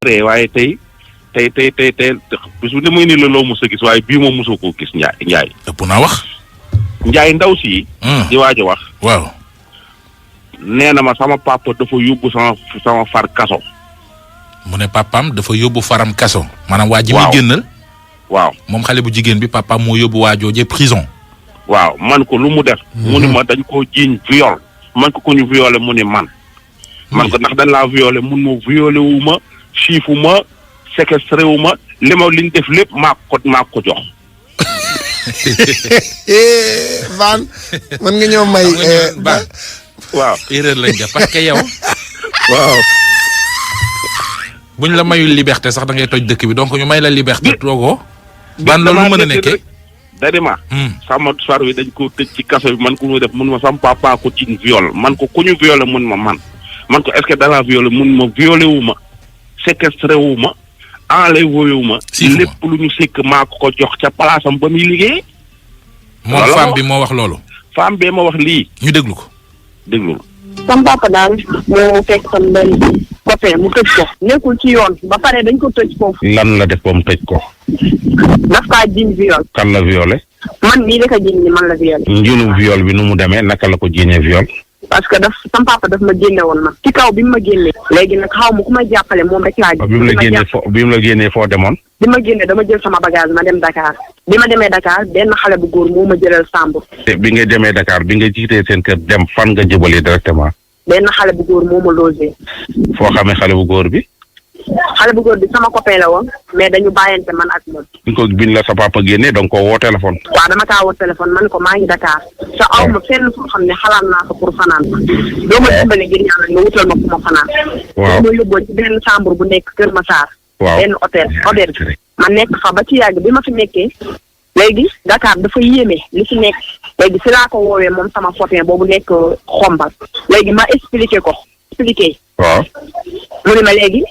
waaye tey bis bu ne muy ni la loo mos a gis waaye bii moom mosoo koo gis Njaay. ëpp naa wax. Njaay ndaw si. di waaj a wax. waaw. nee na ma sama papa dafa yóbbu sama far kaso. mu ne papaam dafa yóbbu faram kaso. maanaam waa ji muy génnal. waaw moom xale bu jigéen bi papaam moo yóbbu waa joojee prison. waaw man ko lu mu def. mu ni ma dañ koo jiiñ viol. man ko ñu violé mu ni man. man ko ndax dañ laa violé mun ma violé wu ma siifu ma séquestré wu ma liñ def lépp maa ko jox. Van mën nga ñëw may. waaw erreur lañ def parce que yow. waaw. buñ la mayul liberté sax da ngay toj dëkk bi donc ñu may la liberté toogoo. ban loolu mën a nekkee. dadima sama far wi dañ ko tëj ci kaso bi man ku ñu def mun ma sama papa ko ci viol man ko ku ñu violé mun ma man ko est-ce que da la violé mun ma violé wu ma séquestré wu ma enlevé wu ma lépp lu ñu sekk maa ko jox ca palaasam ba muy liggéey. moom femme bi moo wax loolu. femme bee ma wax lii. ñu déglu ko. déglu. sama papa daal moo fekk sam benn copain mu tëj ko nekkul ci yoon ba pare dañ ko tëj foofu. lan la def ba mu tëj ko. daf kaa jiiñ viol. kan la violé. man mii la ko jiiñ ni man la violé. njiinu viol bi nu mu demee naka la ko jiiñee viol. parce que sama papa daf ma génne woon man ci kaw bi mu ma génnee. léegi nag xaw ma ku ma jàppale moom rek laa. bi mu la génnee foo demoon. bi ma génnee dama jël sama bagage ma dem Dakar. bi ma demee Dakar benn xale bu góor moo ma jëlal Sambour. bi nga demee Dakar bi nga jiitee seen kër dem fan nga jëbalee directement. benn xale bu góor moo ma logé. foo xamee xale bu góor bi. xale bu góor bi sama copain la woon mais dañu bàyyante man ak moom. biñ la sa papa génnee da nga koo woo téléphone. waaw dama kaa woo téléphone man ko maa ngi Dakar. te aw ma fenn foo xam ne xalaat naa ko pour fanaan. doo ma dimbale ngir ñaan nga wutal ma fu ma fanaan. waaw ma yóbboo ci benn Sambour bu nekk Kër Massar. waaw benn hôtel ma nekk fa ba ci yàgg bi ma fi nekkee. léegi Dakar dafa yéeme li ci nekk. léegi si laa ko woowee moom sama copain boobu nekk xombal. léegi ma expliqué ko. waaw. mu ne ma léegi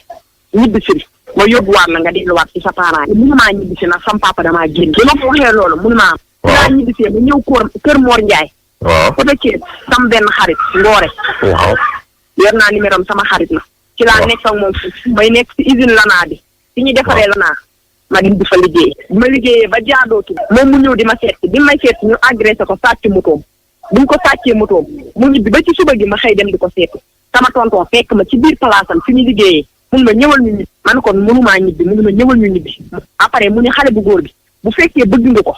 ñibbisi ma yóbbuwaat la nga delluwaat ci sa parents yi. mënumaa ñibbisi nag sama papa damaa génn. bi ma ko waxee loolu mënumaa am. waaw ñibbisee ba ñëw kër Mor Ndiaye. waaw ko fekkee sam benn xarit Ngoore. waaw. yor naa numéro am sama xarit la. ci laa nekk ak moom may nekk ci usine Lana bi. fi ñu defaree Lana. ma di fa liggéey. bi ma liggéeyee ba jaadootu. moom mu ñëw di ma seet bi may seet ñu agressé ko sàcc motoom. bu ñu ko sàccee motoom mu ñibbi ba ci suba gi ma xëy dem di ko seeti. sama tonton fekk ma ci biir palaasam fi ñu liggéeyee. mun ma ñëwal ñu ñibbi. man kon mënumaa ñibbi mun ma ñëwal ñu ñibbi. après mu ne xale bu góor bi bu fekkee bëgg nga ko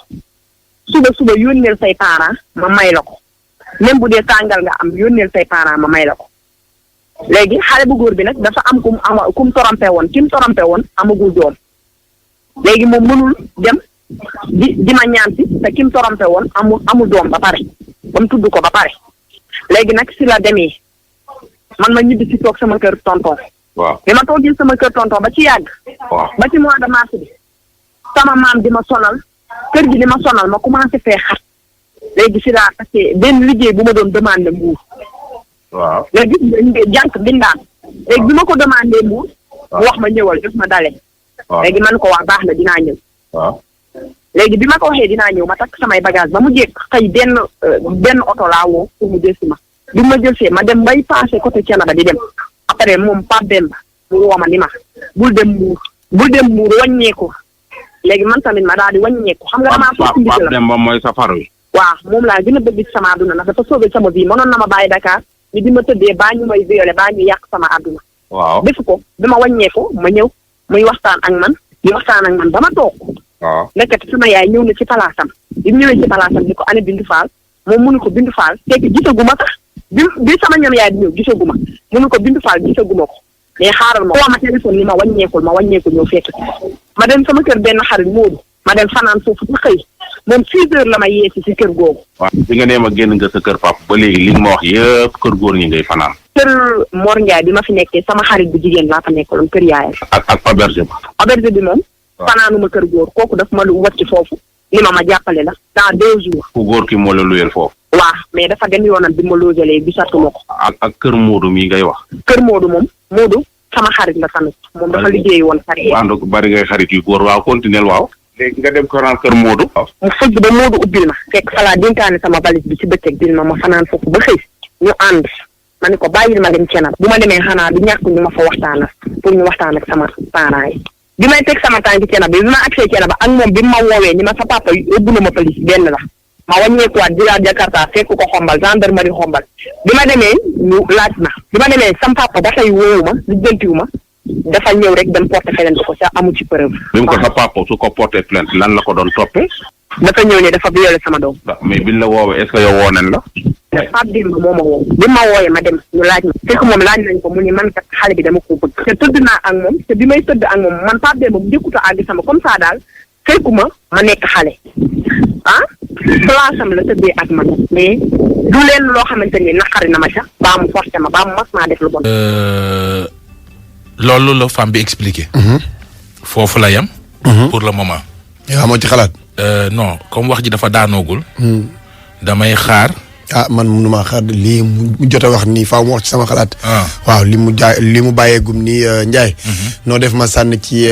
suba yónneel say parents ma may la ko même bu dee tàngal nga am yónneel say parents ma may la ko. léegi xale bu góor bi nag dafa am kum torompé woon kim torompé woon amagul doom. léegi moom mënul dem di ma ñaan si te kim torompé woon amul doom ba pare ba mu tudd ko ba pare. léegi nag si la demee man ma ñibbi si toog sama kër tonton. waaw bi ma toogee sama kër tonton ba ci yàgg. waaw ba ci mois de mars bi. sama maam di ma sonal kër gi di ma sonal ma commencé fee xat. léegi si laa parce que benn liggéey bu ma doon demandé Mbour. waaw léegi jànk bindaan. léegi bi ma ko demandé Mbour. mu wax ma ñëwal def ma dale. léegi man ko wax baax na dinaa ñëw. waaw léegi bi ma ko waxee dinaa ñëw ma takk samay bagage ba mu jekk xëy benn oto laa woo pour mu jël si ma. bi ma jël see ma dem bay passé côté Thiénaba di dem. après moom Pape Demba mu woo ma ni ma bul dem Mbour wàññeeku. léegi man tamit ma daal di wàññeeku xam nga damaa fekk ndigal la Pape Demba mooy safar wi. waaw moom laa gën a bëgg ci sama àdduna ndax dafa sauvé sama vie mënoon na ma bàyyi Dakar ni di ma tëddee baa ñu may violé baa ñu yàq sama àdduna. waaw defu ko bi ma wàññeeku ma ñëw muy waxtaan ak man di waxtaan ak man ba ma toog. waaw nekkati sama yaay ñëw na ci palaasam bi mu ñëwee ci palaasam ni ko ana Bindu Fall moom mënu ko Bindu Fall fekk gisaguma sax bi sama ñoom yaay di ñëw gisaguma mënu ko Bindu Fall gisaguma ko mais xaaral ma woo ma téléphone ni ma wàññeekul ñëw fekk ma dem sama kër benn xarit Moodu ma dem fanaan foofu ba xëy moom 6 heures la ma yeesi ci kër googu. waaw bi nga nee ma génn nga sa kër papa ba léegi li nga ma wax yëpp kër góor ñi ngay fanaan. kër Mor Ndiaye bi ma fi nekkee sama xarit bu jigéen laa fa nekkaloon kër yaayam. ak auberge ba. auberge bi moom. fanaanuma kër góor kooku daf ma lu wàcc foofu li ma jàppale la dans 2 jours. ku góor ki moo la luyeel foofu. waaw mais dafa dem yoonam bi ma loojalee gisatuma ko. ak kër Moodu mii ngay wax. kër Moodu moom Moodu sama xarit la tamit moom dafa liggéey woon xarit. waaw bari ngay xarit yu góor waaw continuel waaw. léegi nga dem ko naan kër Moodu. mu fëgg ba Moodu ubbil ma fekk falaa dénkaane sama valise bi ci bëccëg bi ma fanaan foofu ba xëy ñu ànd ma ne ko bàyyil ma dem Thiénaba bu ma demee xanaa du ñàkk ñu ma fa waxtaanal pour ñu waxtaan ak sama parents yi bi may teg sama tànk Thiénaba bi ma agsee Thiénaba ak moom bi ma woowee ni ma sa papa yóbbu na ma police benn la ma wàññeekuwaat jëlaat Jakarta fekk ko xombal gendarmerie xombal bi ma demee ñu laaj ma bi ma demee sam papa ba tey woowu ma lijjantiwu ma dafa ñëw rek dem porter plainte ko sa amu ci preuve. bi mu ko sa papa su ko porter plainte lan la ko doon toppee. dafa ñëw ne dafa violé sama doom. mais biñ la woowee est-ce que yow woo nañ la. Pape Demba moo ma woo bi ma wooyee ma dem ñu laaj ma fekk moom laaj nañ ko mu ni man kat xale bi dama ko bëgg te tëdd naa ak moom te bi may tëdd ak moom man Pape Demba bu njëkkuta àgg sama comme ça daal fekkuma ma nekk xale place am la tëddee ak man mais du leen loo xamante ni naqari na ma sax baa mu forcé ma baa mu mas maa def lu bon. loolu la femme bi expliqué. foofu la yem. pour le moment. yaa moo ci xalaat. non comme wax ji dafa daanoogul. damay xaar. man mënumaa xaar lii mu jot a wax nii faaw mu wax ci sama xalaat. waaw li mu bàyyeegum nii Ndiaye. noo def ma sànn ci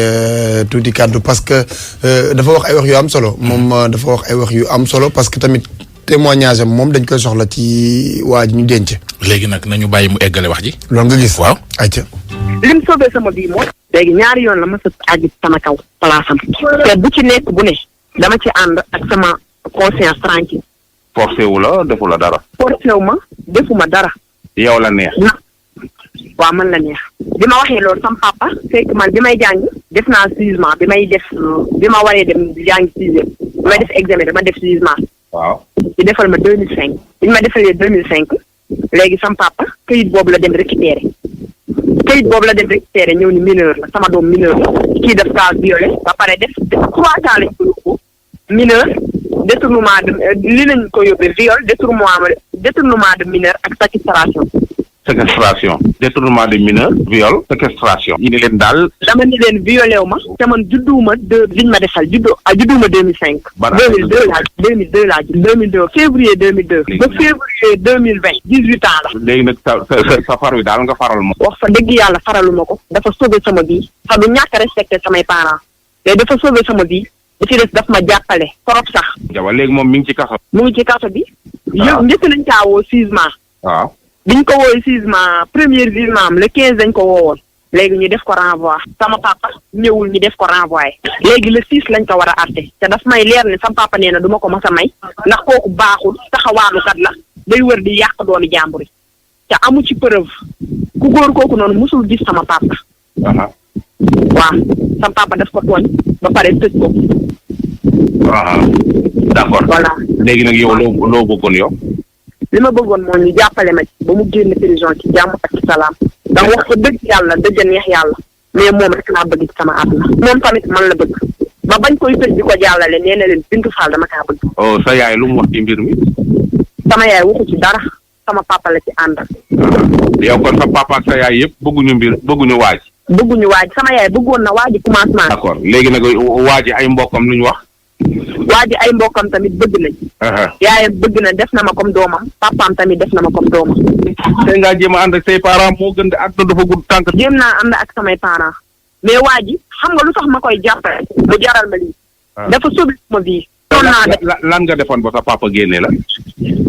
tuuti kàddu parce que dafa wax ay wax yu am solo. moom dafa wax ay wax yu am solo parce que tamit témoignage am moom dañ koy soxla ci waa ji ñu denc. léegi nag nañu bàyyi mu eggale wax ji. loolu nga gis. waaw ayca. lim sauvé sama bii mooy. léegi ñaari yoon la ma sët àgg sama kaw palaasam. te bu ci nekk bu ne dama ci ànd ak sama conscience tranquille. forcé wu la defu la dara. forcé wu ma defuma dara. yow la neex. waaw man la neex. bi ma waxee loolu sama papa fekk man bi may jàng def naa jugement bi ma waree dem jàng sixième bi may def examen dama def jugement. waaw. ñu defal ma 2005. bi ñu ma defalee 2005 léegi sama papa këyit boobu la dem récupéré ñëw ni mineur la sama doom mineur la kii def kaa violé ba pare def 3 ans lañ ko mineur. détournement de li lañ ko yóbbee viol détournement de mineur ak séquestration. détournement de mineur viol séquestration. ñu ne leen daal. dama ni leen violé wu ma. te man judduwuma liñ ma defal judduwuma 2005. 2002 laa judd 2002 février 2002. ba février 2020 18 ans la. léegi nag sa far wi daal nga faral ma. wax fa dëgg yàlla faraluma ko. dafa sauvé sama vie. fa du ñàkk respecté samay parents. te dafa sauvé sama vie. li ci des daf ma jàppale trop sax. jaww léegi moom mi ngi ci kaso. mu ngi ci kaso bi. waaw njëkk nañ caa woo jugement. waaw biñ ko woowee jugement premier jugement am le 15 dañ ko woowoon. léegi ñu def ko renvoi. sama papa ñëwul ñu def ko renvoyé. léegi le 6 lañ ko war a àtte. te daf may leer ne sama papa nee na du ma ko mas a may. ndax kooku baaxul taxawaalukat la. day wër di yàq doomi jàmbur yi. te amu ci preuve. ku góor kooku noonu musul gis sama papa. waaw sama papa daf ko tooñ ba pare tëj ko. d'accord. voilà léegi nag yow loo bëggoon yow. li ma bëggoon moo ñu jàppale ma ba mu génn prison ci jàmm ak ci salaam. ndax wax ko dëgg yàlla dëgg neex yàlla. mais moom rek laa bëgg ci sama àdduna. moom tamit man la bëgg. ba bañ koy tëj di ko jàllale nee na leen Bintu Fall dama kaa bëgg. oh sa yaay lu mu wax ci mbir mi. sama yaay waxu ci dara. sama papa la ci àndal. yow kon sa papa ak sa yaay yëpp bëgguñu waaj. bëgguñu waaj sama yaay bëggoon na waaji commencement. d'accord léegi nag waaji ay mbokkam lu ñu wax. waaji ay mbokkam tamit bëgg nañ. yaayam bëgg na def na ma comme doomam papaam tamit def na ma comme doomam. tey ngaa jéem a ànd ak say parents moo gën di àdduna dafa gudd tànk. jéem naa ànd ak samay parents mais waaji xam nga lu tax ma koy jàppale. mu jaral ma lii. dafa sauvé ma vie. lan nga defoon ba sa papa génne la.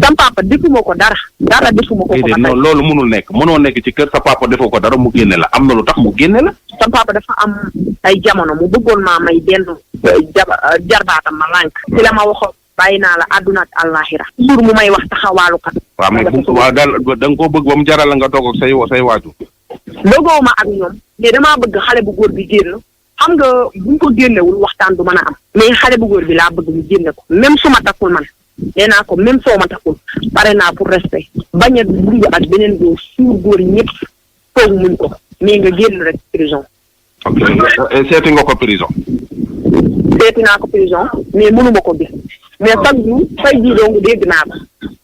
sam papa defuma ko dara defuma ko ba tey loolu mënul nekk mënoo nekk ci kër sa papa defoo ko dara mu génne la am na lu tax mu génne la. sam papa dafa am ay jamono mu bëggoon maa may benn jarbaatam ma lànk. ci la ma waxoon bàyyi naa la àdduna ak àllaaxira. toujours mu may wax taxawaalukat. waaw mais daal da nga koo bëgg ba mu jaral la nga toog ak say waajur. bëggoo ma ak ñoom mais damaa bëgg xale bu góor bi génn. xam nga buñ ko génnewul waxtaan du mën a am. mais xale bu góor bi laa bëgg mu génne ko même su ma takkul man nee naa ko même soo ma takkul pare naa pour respect bañ a dund ak beneen góor suur góor ñëpp toog muñ ko mais nga génn rek prison. ok seeti nga ko prison. seeti naa ko prison mais mënuma ko gis mais chaque jour fay jii dong dégg naa ko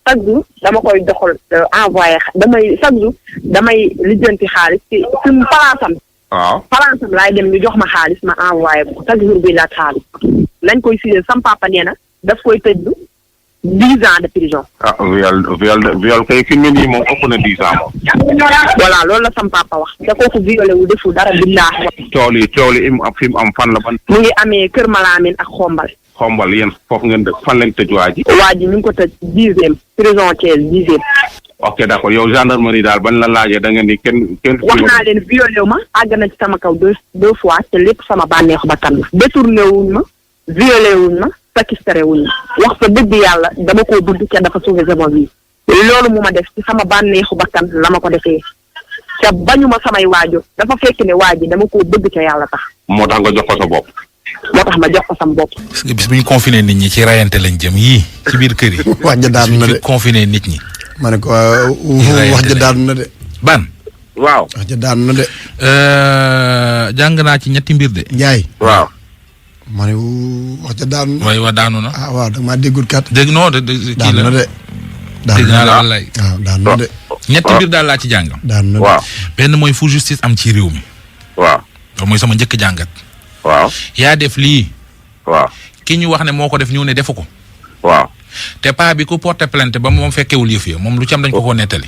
chaque jour dama koy doxal envoyé chaque jour damay lijjanti xaalis ci mu palaasam. waaw palaasam laay dem ñu jox ma xaalis ma envoyé ko chaque jour bi laaj xaalis lañ koy signé sam papa nee na daf koy tëj 10 ans de prison. viol kay fi mu ne nii moom ëpp na 10 ans moom. voilà loolu la sam papa wax. te kooku violé wu deful dara billaahi. coow li fi mu am fan la ban. mu ngi amee Kër Malamine ak Xombal. Xombal yéen foofu ngeen dëkk fan lañ tëj waa ji. waa ji ñu ngi ko tëj 10e prison Thiès 10e. ok d'accord yow gendarmerie daal ban la laajee da nga ni kenn. wax naa leen violé wu ma àgg na ci sama kaw deux fois te lépp sama bànneexu bakkan la. détourné wuñ ma violé wuñ ma séquestré wuñ ma wax fa dëgg yàlla dama koo bëgg te dafa sauvé sama vie. loolu mu ma def ci sama bànneexu bakkan la ma ko defee te bañu ma samay waajur dafa fekk ne waa ji dama koo bëgg ca yàlla tax. moo tax nga jox ko sa bopp. moo tax ma jox ko sam bopp. gis nga bis bu ñu confiné nit ñi ci rayante lañ jëm yii ci biir kër yi. wax ja daanu na de confiné nit ñi. ma ne ko wax ja daanu na de. ban. waaw wax ja daanu na de. jàng naa ci ñetti mbir de. Ndiaye. waaw. ma ne wax ja daanu na. waaye daanu na. ah waaw da nga maa déggul kat. dégg non de kii la daanu na de. dégg naa la wallaay. waaw daanu na de. ñetti mbir daal laa ci jàng. daanu na de. waaw. benn mooy fu justice am ci réew mi. waaw. loolu mooy sama njëkk jàngat. waaw. yaa def lii. waaw. ki ñu wax ne moo ko def ñëw ne defu ko. waaw. te paa bi ku porté plainte ba moom fekkewul yëf ya moom lu ci am dañ ko nettali.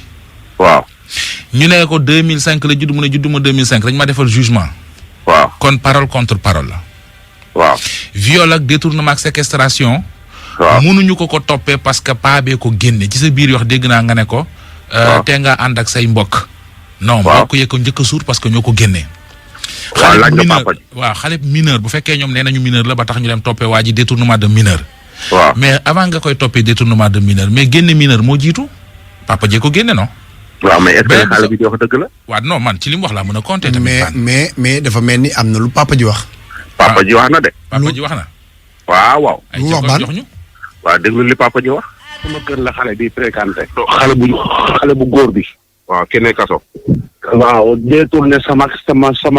waaw. ñu ne ko 2005 la judd mu ne judduma 2005 dañ ma defal jugement. waaw. kon parole contre parole la. waaw. viol ak détournement ak séquestration. waaw. mënuñu ko toppee parce que paa bee ko génne ci sa biir wax dégg naa nga ne ko. te nga ànd ak say mbokk. non mbokk yee ko njëkk a suur parce que ñoo ko génnee. waaw laaj nga papa waaw xale mineur bu fekkee ñoom nee nañu mineur la ba tax ñu dem toppee waa ji détournement de mineur. waaw mais avant nga koy toppee détournement de mineur mais génne mineur moo jiitu papa jee ko génne non. waaw mais est-ce que xale bi di wax dëgg la. waaw non man ci li mu wax laa mën a compter tamit. mais dafa mel ni am na lu papa ji wax. papa ji wax na de. papa ji wax na. waaw waaw. ay lu wax jox ñu. waaw déglu li papa ji wax. sama kër la xale bi fréquenté. xale bu góor bi. waaw kenn kaso. waaw détourné sama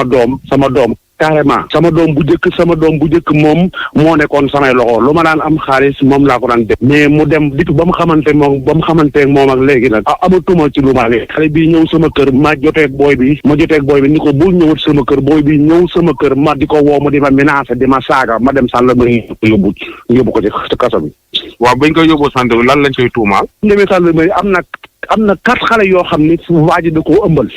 doom carrément sama doom bu njëkk moom moo nekkoon samay loxo lu ma daan am xaalis moom laa ko daan def mais mu dem depuis ba mu xamante moom ak léegi nag amatuma ci lu ma lee xale bi ñëw sama kër ma joteeg booy bi ni ko bul ñëwat sama kër booy bi ñëw sama kër ma di ko woo mu di ma menacé di ma saaga ma dem gendarmerie yóbbu ko ci kaso bi. waaw bañ koy yóbbu gendarmerie lan lañ koy tuumaal. demee gendarmerie am na 4 xale yoo xam ni waa ji da koo ëmbal.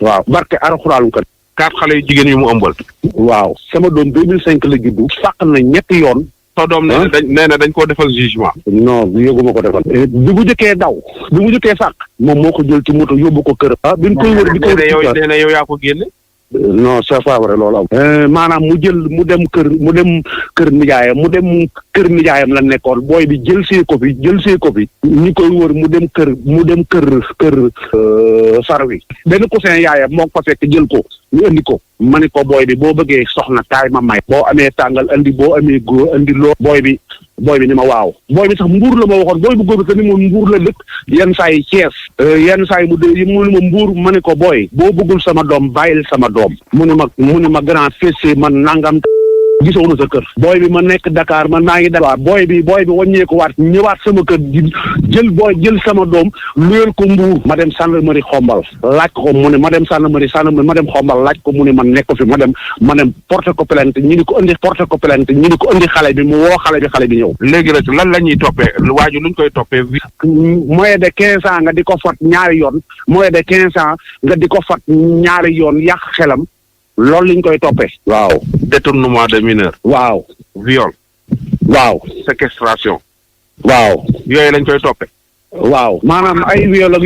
waaw barke Alxuraanu Karim 4 xale yu jigéen yu mu ëmbal. waaw sama doom 2005 la juddu. fàq na ñetti yoon. sa doom nee na dañ koo defal jugement. non yëguma ko defal. bi mu jëkkee daw bi mu jëkkee fàq. moom moo ko jël ci moto yóbbu ko kër. bi ñu koy wër di ko nee na yow yaa ko génne. non c'est pas vrai loolu am. maanaam mu dem kër nijaayam la nekkoon booy bi jël see ko fi ñi koy wër mu dem kër far wi benn cousin yaayam moo ko fekk jël ko ñu indi ko ma ne ko booy bi boo bëggee soxna kaay ma may boo amee tàngal andi boo amee góor andi loo booy bi ni ma waaw booy bi sax mbuur la ma waxoon booy bu góor bi te ni moom mbuur la dëkk yenn saa yi Cees yenn saa yi mu ne ma mbuur ma ne ko booy boo bëggul sama doom bàyyil sama doom mu ne ma grand fessé man nangam gisoo na sa kër booy bi ma nekk Dakar man maa ngi Dakar booy bi wàññeeku waat ñëwaat sama kër jël sama doom luyeel ko mbuur ma dem gendarmerie xombal laaj ko mu ne ma dem gendarmerie ma dem xombal laaj ko mu ne man nekk fi ma dem porté ko plainte ñu ni ko indi xale bi mu woo xale bi ñëw. léegi nag lan la ñuy toppee waaju luñ koy toppee. moins de 15 ans nga di ko fat ñaari yoon moins de 15 ans nga di ko fat ñaari yoon yàq xelam. loolu liñ koy toppee. waaw détournement de mineur. waaw viol. waaw séquestration. waaw yooyu lañ koy toppee. waaw maanaam ay viol ak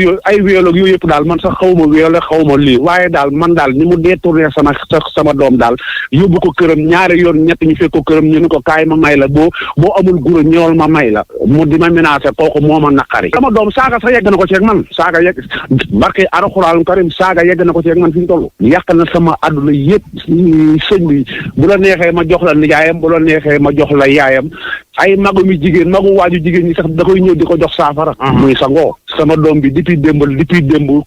yooyu yëpp daal man sax xawma viol xawma lii waaye daal man daal ni mu détourné sama doom daal yóbbu ko këram ñaari yoon ñett ñu fekk ko këram ñu ni ko kaay ma may la boo amul guro ñëwal ma may la mu di ma menacé kooku moo ma naqari. sama doom saaga sax yegg na ko ceeg man barke Alxuraanu Karim saaga yegg na ko ceeg man fi ñu toll. yàq na sama àdduna yëpp sëñ bi bu la neexee ma jox la nijaayam bu la neexee ma jox la yaayam ay magu waaju jigéen ñi sax da koy ñëw di ko jox saafara. muy sangoo sama doom bi depuis démb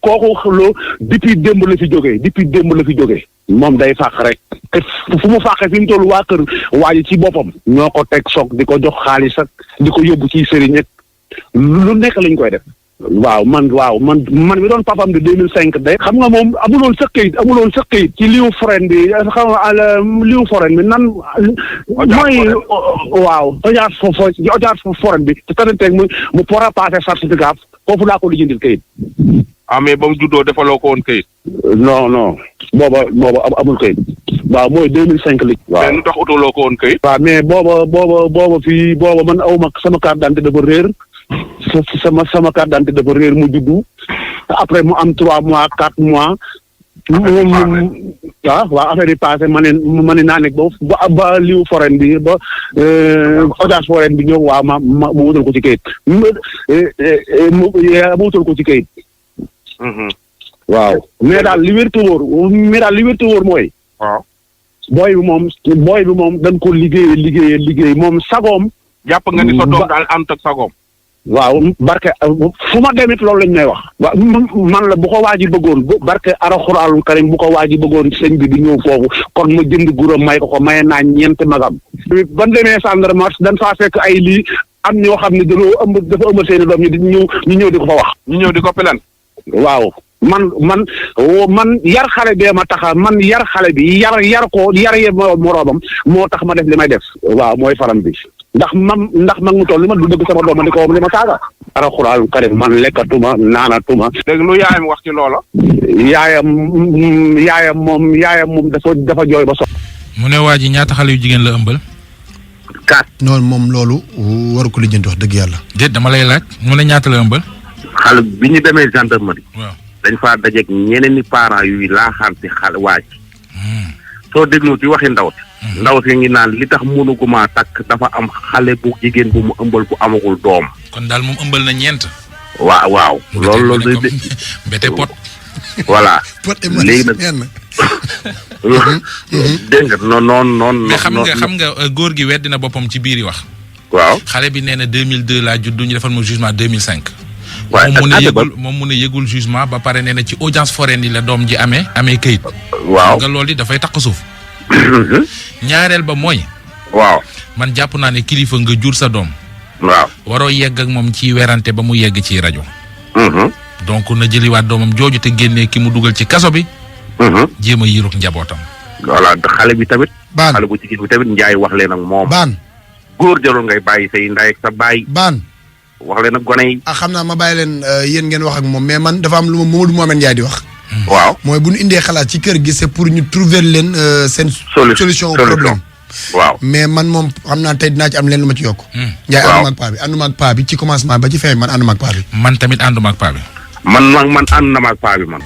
kooku xuloo depuis démb la fi jógee moom day fàq rek te fu mu fàqee fi mu toll waa kër waa ji ci boppam ñoo ko teg soog di ko jox xaalis ak di ko yóbbu ci sëriñ ak lu nekk lañ koy def. waaw man mi doon papam de 2005 de xam nga moom amuloon sa këyit ci liu foren bi xam nga liu foren bi nan mooy waaw audience foren bi te tananteeg mu pour a passer certificat foofu laa ko lijjantil këyit. mais ba mu juddoo defaloo ko woon këyit. non booba amul këyit. waaw mooy 2005 li. waaw mais lu tax utuloo ko woon këyit. waaw mais booba fii man awma sama carte d'identité dafa réer sama carte d'identité dafa réer mu juddu après mu am 3 mois 4 mois. waaw affaire yi passé ma ne naa nekk ba liu foren bi ba audience foren bi ñëw waaw ma wutal ko ci kayit ma wutal ko ci kayit waaw mais daal li wér te wóor mooy waaw booy bi moom dañ ko liggéey moom sagoom jàpp nga ni sa doom daal ànd ak sagoom waaw barke fu ma demit loolu lañ may wax waaw man la bu ko waaji bëggoon barke Alxuraanul Karim bu ko waaji bëggoon sëñ bi di ñëw foofu kon ma jënd gura may ko maye naa 4 magam ban demee gendarme dañ faa fekk ay lii am ñoo xam ne dafa ëmb seeni doom ñu ñëw di ko fa wax ñu ñëw di ko pelan waaw man yar xale bee ma taxa man yar xale bi yar ye moroomam moo tax ma def li may def waaw mooy faram bi ndax mag mu toll li ma du bëgg sama doom ma di ko wam li ma saaga Alxuraanul Karim man lekkatuma naanatuma léegi lu yaayam wax ci loola yaayam moom dafa jooy ba so mu ne waa ji ñaata xale yu jigéen la ëmbal 4 noonu moom loolu waru ko lijjanti wax dëgg yàlla déet dama lay laaj mu ne ñaata la ëmbal xale bi ñu demee gendarmerie waaw dañ faa dajeeg ñeneen ni parents yuy laaxaan si xale waa ji soo dégloo ci waxi ndaw si ngi naan li tax mënuguma takk dafa am xale bu jigéen bu mu ëmbal bu amagul doom kon daal moom ëmbal na 4 waaw loolu mbete pot voilà pot léegi nag dégg nga noonu mais xam nga góor gi weddi na boppam ci biir yi wax waaw xale bi nee na 2002 laa judd ñu defal ma jugement 2005 waaye moom mu ne yëgul jugement ba pare nee na ci audience foraine yi la doom ji amee kayit waaw nga loolu dafay takk suuf ñaareel ba mooy waaw man jàpp naa ne kilifa nga jur sa doom waaw waroo yegg ak moom ci werante ba mu yegg ci rajo donc na jëliwaat doomam jooju te génnee ki mu dugal ci kaso bi jéem a yiruk njabootam voilà xale bi tamit baan xale bu jigéen bi tamit njaay wax leen ak moom baan góor jarul ngay bàyyi say ndey ak sa baay baan wax leen ak gone yi xam naa ma bàyyi leen yéen ngeen wax ak moom mais man dafa am lu ma Mamadou Mohamed Ndiaye di wax waaw mooy bu ñu indee xalaat ci kër gi c'est pour ñu trouver leen seen solution au problème waaw mais man moom xam naa tey dinaa ci am leen lu ma ci yokk Ndiaye ànduma ak paa bi ci commencement ba ci fin man ànduma ak paa bi man tamit ànduma ak paa bi man ànd na ma ak paa bi man